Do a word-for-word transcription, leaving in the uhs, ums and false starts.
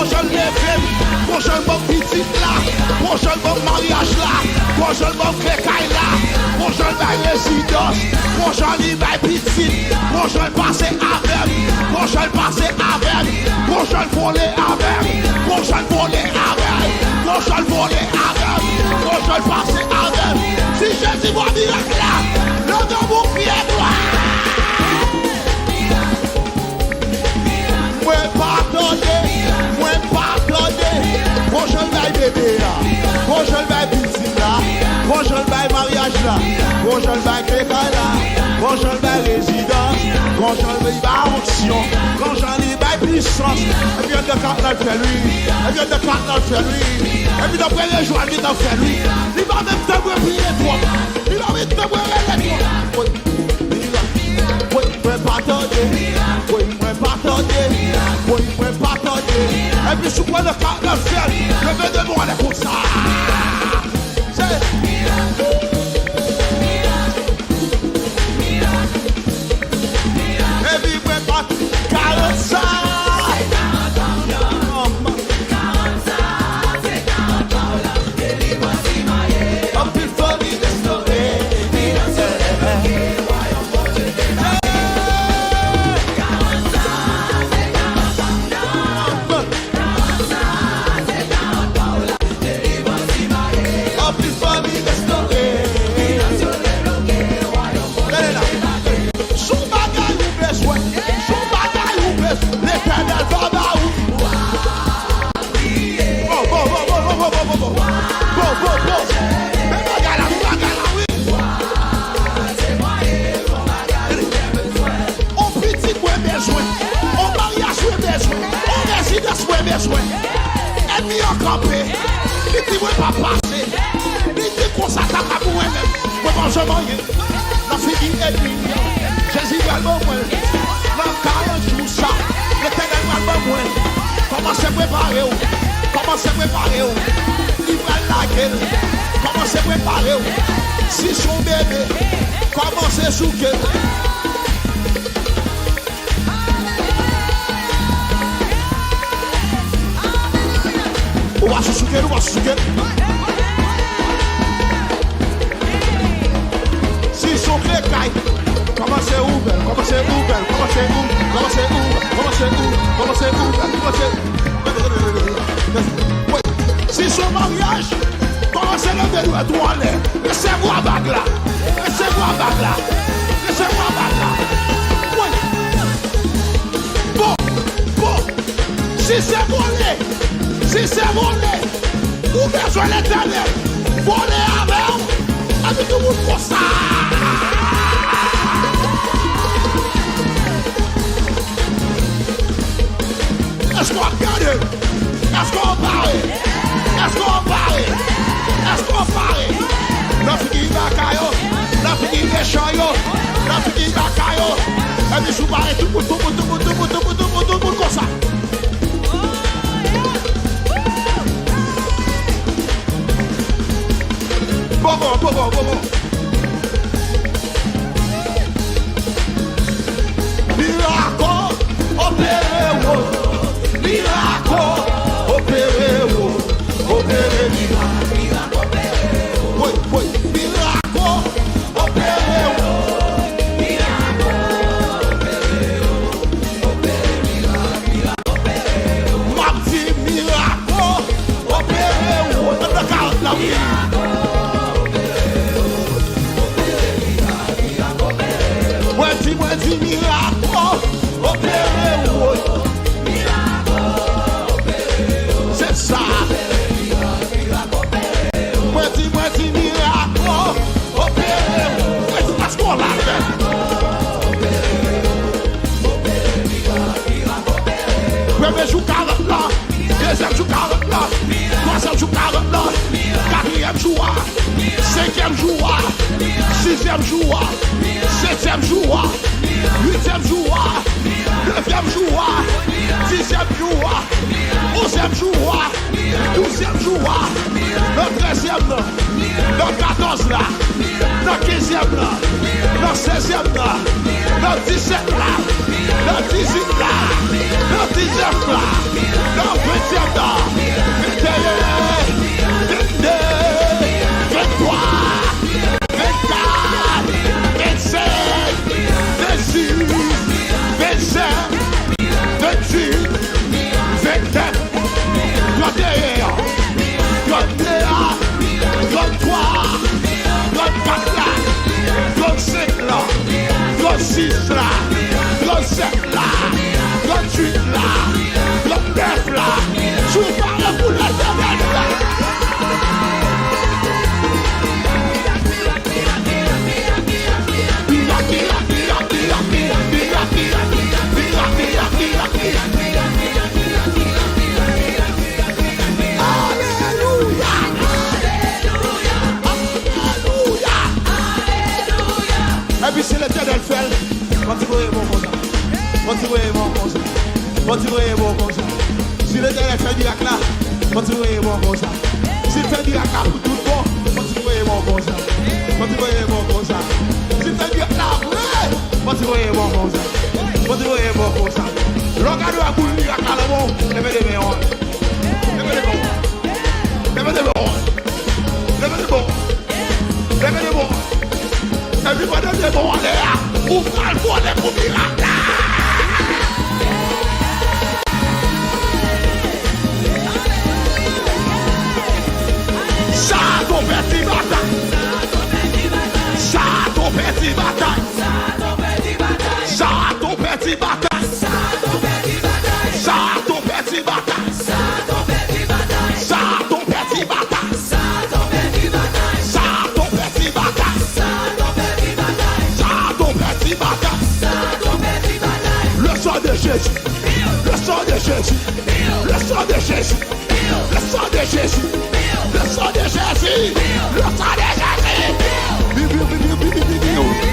Gon jan l leve m, gon jan l ban m pitit la, gon jan l ban m maryaj la, gon jan l ban m kle kay la, gon jan l bay rezidans, gon jan li bay pitit, gon jan l pase avè m, gon jan l pase avè m, gon jan l vole avè m, gon jan l vole avè m, gon jan l vole avè m, gon jan l pase avè m. Si Jezi fè mirak la, leve w pou kriye glwa. Mwen pa tande, mwen pa tande. Gon jan l bay bebe a, gon jan l bay pitit la, gon jan l bay maryaj la, gon jan l bay kle kay la, gon jan l bay rezidans, gon jan l bay onksyon, gon jan li bay pisans. Epi anndan kat la l fè l wi, epi anndan kat la l fè l wi, epi nan premye jou a li t ap fè l wi. Li pa menm tann mwen priye twòp, li pa menm tann mwen rele twòp. Wi, mwen pa tande, wi, mwen pa tande, wi, mwen pa tande. Epi sou pwen nan ka nan syèl, leve de men w anlè konsa. Se epi mwen pa karant sa. Anpil fanmi restore. Anpil fanmi restore. Gade la. Son bagay ou bezwen, son bagay ou bezwen, Letènèl va ba ou. Bon, bon, bon. Bon, bon, bon. Men bagay la, men bagay la, wi. On pitit mwen bezwen, on maryaj mwen bezwen, on rezidans mwen bezwen. Ènmi an kanpe, li di mwen pa pase, li di konsa sa ka pou mwen menm. Mwen pa janm anyen nan figi ènmi an. Jezi pral ban mwen l nan karant jou sa. Letènèl pral ban mwen l. Kòmanse prepare w. Kòmanse prepare w. Li pral lage l. Kòmanse prepare w. Si se yon bebe, kòmanse souke l. Ou pa sou souke l, ou pa sou souke l. Si se yon kle kay, kòmanse ouvè l, kòmanse ouvè l, kòmanse ou, kòmanse ou, kòmanse ou, kòmanse ouvè l, kòmanse. Wi. Si se yon maryaj, kòmanse leve dwèt ou anlè. Resevwa bag la. Resevwa bag la. Resevwa bag la. Wi. Bon, bon. Si se vole, si se vole, ou bezwen Letènèl, vole avè w, epi tout moun konsa. Èske w ap gade? Èske w pare? Èske w pare? Èske w pare? Nan figi baka yo, nan figi mechan yo, nan figi baka yo. Epi si w pare, tout moun, tout moun, tout moun konsa. Bobo, bobo, bobo. Mirak opere wo. Mirak opere wo. Opere mirak. Woy, woy. Mirak opere wo. M ap di mirak opere wo. Nan karant la wi. Mwen di, mwen di mirak opere wo. Se sa. Mwen di, mwen di mirak opere. Mwen di paske w la fè. Premye jou karant la, dezyèm jou karant la, twazyèm jou karant la, katriyèm jou a, senkyèm jou a, sizyèm jou a, setyèm jou a, uityèm jou a, nevyèm jou a, dizyèm jou a, onzyèm jou a, douzyèm jou a, nan trèzyèm nan, nan katòz la, nan kenzyèm nan, nan sèzyèm nan, nan disèt la, nan dizuit la, nan diznèf la, nan venntuit Sis la, trannsèt la, tranntuit la, trannnèf la. Si w pare pou Letènèl fè. Alelouya! Alelouya! Epi si Letènèl fè l, kontinye bon konsa. Kontinye bon konsa. Kontinye bon konsa. Si Letènèl fè mirak la, kontinye bon konsa. Si l fè mirak la pou tout bon, kontinye bon konsa. Kontinye bon konsa. Si l fè mirak la vre, kontinye bon konsa. Kontinye bon konsa. Lè w gade w ap boul mirak la nan men w, leve de men w. Leve de men w. Leve de men w. Leve de men w. Leve de men w. Epi pandan de men w anlè a, ou pral vole pou mirak la. Sa a tonbe ti batay. Sa a tonbe ti batay. Sa a tonbe ti batay. Sa a tonbe ti batay. Sa a tonbe ti batay. Sa a tonbe ti batay. Sa a tonbe ti batay. Sa a tonbe ti batay. Sa a tonbe ti batay. Sa a tonbe ti batay. Le sang de Jésus. Le sang de Jésus. Le sang de Jésus. Le sang de Jésus. Le sang de Jésus. Le sang de Jésus. Biu, biu, biu, biu, biu, biu, biu, biu.